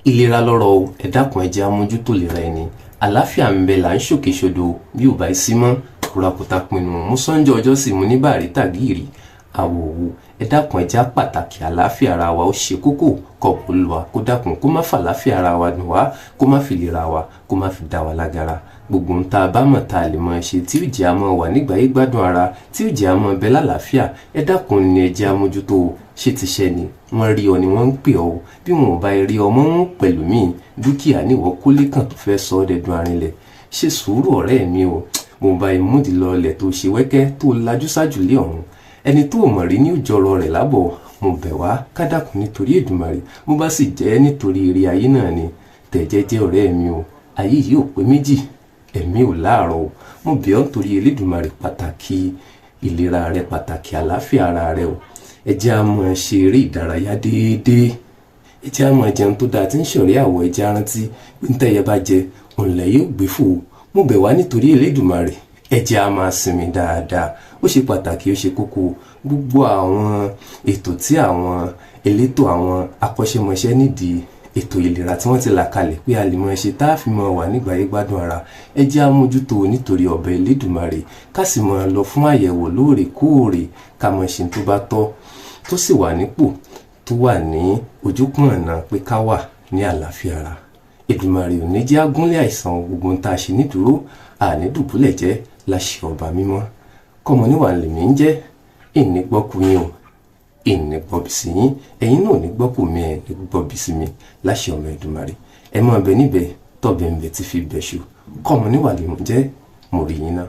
Ìlera lọ́rọ̀ o. Ẹ dákun, ẹ jẹ́ á mójútó ìlera ẹni. Àlàáfíà ń bẹ là ń ṣòkè ṣodo bí ò bá sí mọ́ kúrakúta pinnu. Mú sọ́njọ́ ọjọ́ sì mú ní bàrí tàgìrì àwòwò. Ẹ dákun, ẹ jẹ́ á pàtàkì àlàáfíà ara wa. Ó ṣe kókó kọ̀ọ̀pù lùwà kó dákun kó má fàlàáfíà ara wa dùn wá, kó má fi lera wa, kó má fi dá wa lágara. Gbogbo ń tá a bá mọ̀ tá a lè mọ̀ ṣe tí ó jẹ́ àmọ́ wà nígbà yí gbádùn ara, tí ó jẹ́ àmọ́ bẹ lálàáfíà, ẹ dákun ní ẹ jẹ́ á mójútó o. Ṣé tiṣẹ́ ni wọ́n rí ọ ni wọ́n ń pè ọ́? Bí wọn ò bá rí ọmọ wọn pẹ̀lú míì dúkìá níwọ̀ kólé kan tó fẹ́ sọ ọ́ dẹdun arinlẹ̀. Ṣe sùúrù, ọ̀rẹ́ mi o. Mo bá ìmúdi lọlẹ̀ tó ṣe wẹ́kẹ́ tó lajú sájùlé ọ̀run, ẹni tó mọ̀ rí ní òjọ̀rọ̀ rẹ̀ lábọ̀. Mo bẹ̀ wá ká dákun nítorí Èdùmàrè. Mo bá sì jẹ́ nítorí eré ayé náà ni, tẹ̀ jẹ́jẹ́, ọ̀rẹ́ mi o. Ayé yìí ò pé méjì, ẹ̀mí ò láàárọ̀ o. Mo bẹ̀ ọ́ nítorí Elédùmarè, pàtàkì ìlera rẹ, pàtàkì àlàáfíà ara rẹ o. Ẹ jẹ́ á máa ṣe eré ìdárayá déédéé. Ẹ jẹ́ á máa jẹun tó dáa tí ń ṣọ̀rẹ́ àwọ̀. Ẹ jẹ́ á rántí pé ń tẹ́yẹ bá jẹ òǹlẹ̀ yóò gbé fò. Mo bẹ̀ wá nítorí Elédùmarè, ẹ jẹ́ á máa sinmi dáadáa. Ó ṣe pàtàkì, ó ṣe kókó. Gbogbo àwọn ètò tí àwọn elétò, àwọn akọ́ṣẹ́mọṣẹ́ nídìí ètò ìlera tí wọ́n ti là kalẹ̀ pé a lè máa ṣe tá a fi máa wà nígbà yí gbádùn ara, ẹ jẹ́ á mójútó nítorí ọbẹ̀ Elédùmarè. Ká sì máa lọ fún àyẹ̀wò lóòrèkóòrè, ká máa ṣe tó bá tọ́, tó sì wà nípò tó wà ní ojúkùn ọ̀nà pé ká wà ní àlàáfíà ara. Èdùmàrè ò ní jẹ́ agúnlẹ̀ àìsàn. Gbogbo ń tá a ṣe nídúró àní dùbúlẹ̀ jẹ́ láṣẹ ọba mímọ́. Kọ́mọ níwà lèmi ń jẹ́. Ìní gbọ́kú yín o, ìní gbọ́bí sí yín, ẹ̀yin náà ní gbọ́kú mi, ẹ̀ ní gbọ́bí sí mi láṣẹ ọmọ Èdùmàrè. Ẹ máa bẹ níbẹ̀ tọ́bẹ̀ ń bẹ tí fi bẹ̀ ṣu. Kọ́mọ níwà lèmi jẹ́. Mo rí yín náà.